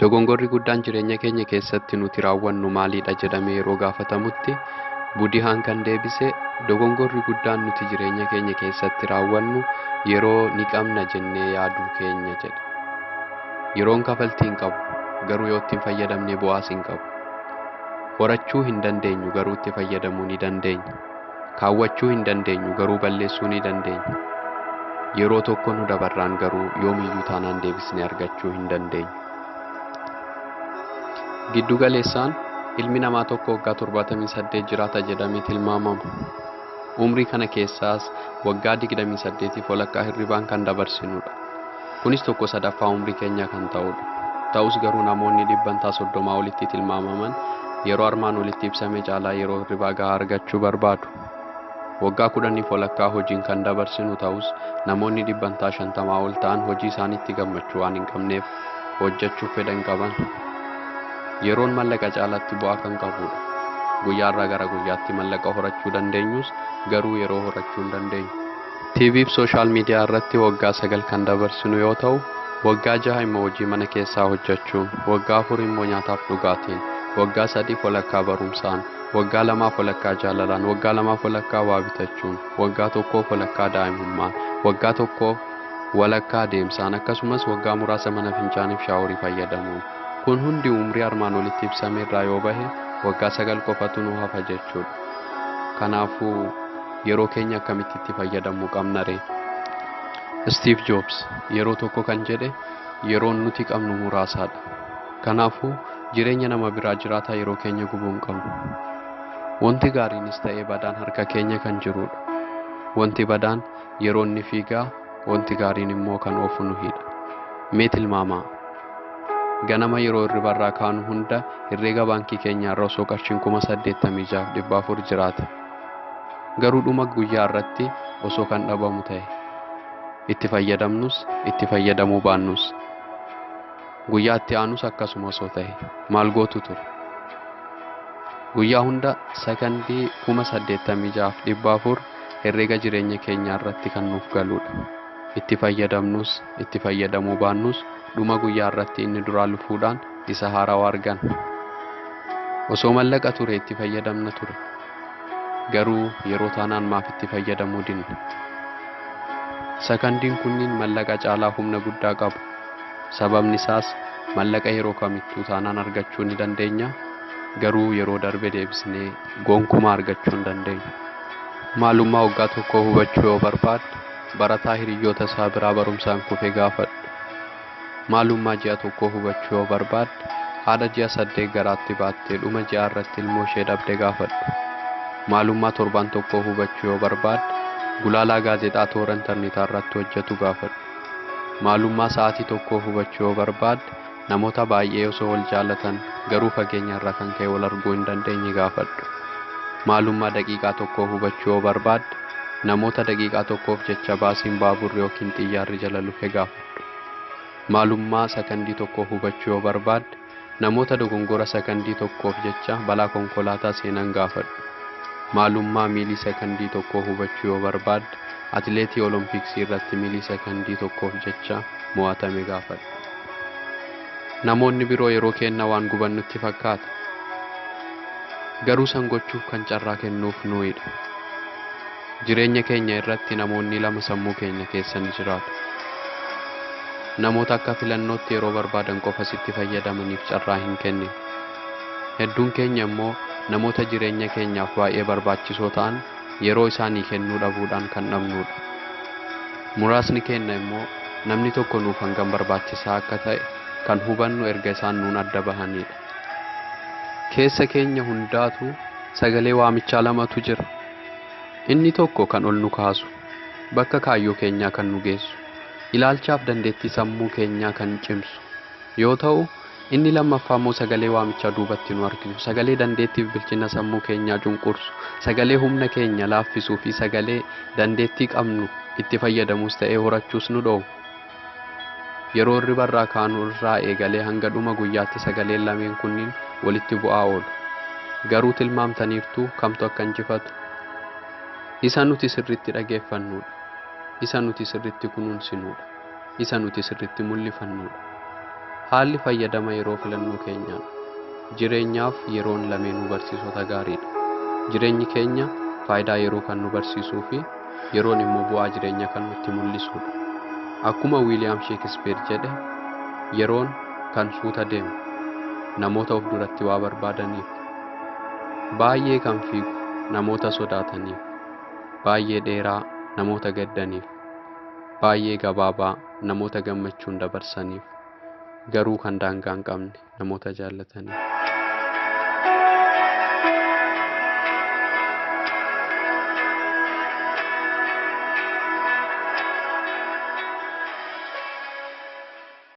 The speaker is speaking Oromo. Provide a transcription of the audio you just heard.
Dogongorri guddaan jireenya keenya keessatti nuti raawwannu maalidha jedhamee yeroo gaafatamutti Budihaan kan deebise dogongorri guddaan nuti jireenya keenya keessatti raawwannu yeroo ni qabna jennee yaaduu keenya jedhe. Yeroon kafaltii hin qabu, garuu yoo itti hin fayyadamne bu'aas hin qabu. Horachuu hin dandeenyu, garuu itti fayyadamuu ni dandeenya. Kaawwachuu hin dandeenyu, garuu balleessuu ni dandeenya. Yeroo tokko nu dabarraan garuu yoomiyyuu taanaan deebisnee argachuu hin dandeenyu. Giddu galeessaan ilmi namaa tokko waggaa 78 jiraata jedhamee tilmaamama. Umrii kana keessaas waggaa 28 walakkaa hirribaan kan dabarsinudha. Kunis tokko sadaffaa umrii keenyaa kan ta'udha. Ta'us garuu namoonni dhibbantaa 30 olitti tilmaamaman yeroo armaan olitti ibsame caalaa yeroo hirribaa gahaa argachuu barbaadu. Waggaa 10 walakkaa hojiin kan dabarsinu ta'us namoonni dhibbantaa 50 ol ta'an hojii isaaniitti gammachuu waan hin qabneef hojjechuuf fedha hin qaban. Yeroon mallaqa caalaatti bu'aa kan qabudha. Guyyaarraa gara guyyaatti mallaqa horachuu dandeenyus garuu yeroo horachuu hin dandeenyu. TV fi sooshaal miidiyaa irratti waggaa 9 kan dabarsinu yoo ta'u, waggaa 6 immoo hojii mana keessaa hojjechuun, waggaa 4 immoo nyaataaf dhugaatiin, waggaa 3 walakkaa barumsaan, waggaa 2 walakkaa jaalalaan, waggaa 2 walakkaa waa bitachuun, waggaa 1 walakkaa daa'imummaan, waggaa 1 walakkaa deemsaan, akkasumas waggaa muraasa mana fincaaniif shaaworii fayyadamuun. Kun hundi umrii armaan olitti ibsame irraa yoo bahe waggaa 9 qofatu nu hafa jechuudha. Kanaafuu yeroo keenya akkamitti itti fayyadamuu qabna ree? Steve Jobs yeroo tokko kan jedhe yeroon nuti qabnu muraasaadha. Kanaafuu jireenya nama biraa jiraataa yeroo keenya gubuu hin qabnu. Wanti gaariinis ta'ee badaan harka keenya kan jirudha. Wanti badaan yeroo inni fiigaa, wanti gaariin immoo kan oofu nu hidha. Mee tilmaamaa. Ganama yeroo hirribarraa kaanu hunda herreega baankii keenyaarra osoo qarshiin 86,400 jiraate. Garuu dhuma guyyaa irratti osoo kan dhabamu ta'e. Itti fayyadamnus itti fayyadamuu baannus. Guyyaa itti aanus akkasuma osoo ta'e maal gootu ture? Guyyaa hunda sakandii 86,400 herreega jireenya keenyaa irratti kan nuuf galudha. Itti fayyadamnus itti fayyadamuu baannus dhuma guyyaa irratti inni duraa lufuudhaan isa haarawaa arganna. Osoo mallaqa ture itti fayyadamna ture. Garuu yeroo taanaan maaf itti fayyadamuu dinna? Sakandiin kunniin mallaqa caalaa humna guddaa qabu. Sababni isaas mallaqa yeroo kamittuu taanaan argachuu ni dandeenya. Garuu yeroo darbe deebisnee gonkumaa argachuu hin dandeenyu. Maalummaa waggaa tokkoo hubachuu yoo barbaadde barataa hiriyoota isaa biraa barumsaan kufe gaafadhu. Maalummaa ji'a tokkoo hubachuu yoo barbaadde haadha ji'a 8 garaatti baattee dhuma ji'a irratti ilmoo ishee dhabde gaafadhu. Maalummaa torban tokkoo hubachuu yoo barbaadde gulaalaa gaazexaa toora intarneetaa irratti hojjetu gaafadhu. Maalummaa sa'aatii tokkoo hubachuu yoo barbaadde namoota baay'ee osoo wal jaalatan garuu fageenya irraa kan ka'e wal arguu hin dandeenye gaafadhu. Maalummaa daqiiqaa tokkoo hubachuu yoo barbaadde namoota daqiiqaa tokkoof jecha baasiin baaburri yookiin xiyyaarri jala lufe gaafadhu. Maalummaa sakandii tokkoo hubachuu yoo barbaadde namoota dogongora sakandii tokkoof jecha balaa konkolaataa seenan gaafadhu. Maalummaa miilii sakandii tokkoo hubachuu yoo barbaadde atileetii Oloompiksii irratti miilii sakandii tokkoof jecha mo'atame gaafadhu. Namoonni biroo yeroo kenna waan gubannutti fakkaata. Garuu san gochuuf kan carraa kennuuf nuyidha. Jireenya keenya irratti namoonni lama sammuu keenya keessa ni jiraatu. Namoota akka filannootti yeroo barbaadan qofa sitti fayyadamaniif carraa hin kenninu. Hedduun keenya immoo namoota jireenya keenyaaf baay'ee barbaachisoo ta'an yeroo isaanii kennuu dhabuudhaan kan dhabnudha. Muraasni keenya immoo namni tokko nuuf hangam barbaachisaa akka ta'e kan hubannu erga isaan nuun adda bahanidha. Keessa keenya hundaatu sagalee waamichaa lamatu jira. Inni tokko kan ol nu kaasu, bakka kaayyoo keenyaa kan nu geessu, ilaalchaaf dandeettii sammuu keenyaa kan cimsu yoo ta'u, inni lammaffaa immoo sagalee waamichaa duubatti nu harkisu, sagalee dandeettiif bilchina sammuu keenyaa cunqursu, sagalee humna keenya laaffisuu fi sagalee dandeettii qabnu itti fayyadamus ta'ee horachuus nu dhoowwu. Yeroo hirribarraa kaanu irraa eegalee hanga dhuma guyyaatti sagaleen lameen kunniin walitti bu'aa oolu. Garuu tilmaamtaniirtuu kamtu akka injifatu? Isa nuti sirriitti dhageeffannudha. Isa nuti sirriitti kunuunsinudha. Isa nuti sirriitti mul'ifannudha. Haalli fayyadama yeroo filannoo keenyaadha. Jireenyaaf yeroon lameenuu barsiisota gaariidha. Jireenyi keenya faayidaa yeroo kan nu barsiisuu fi yeroon immoo bu'aa jireenya kan nutti mul'isudha. Akkuma Wiiliyaam Sheekispeer jedhe, yeroon kan suuta deemu namoota of duratti waa barbaadaniif, baay'ee kan fiigu namoota sodaataniif, baay'ee dheeraa namoota gaddaniif, baay'ee gabaabaa namoota gammachuun dabarsaniif, garuu kan daangaa hin qabne namoota jaallataniif.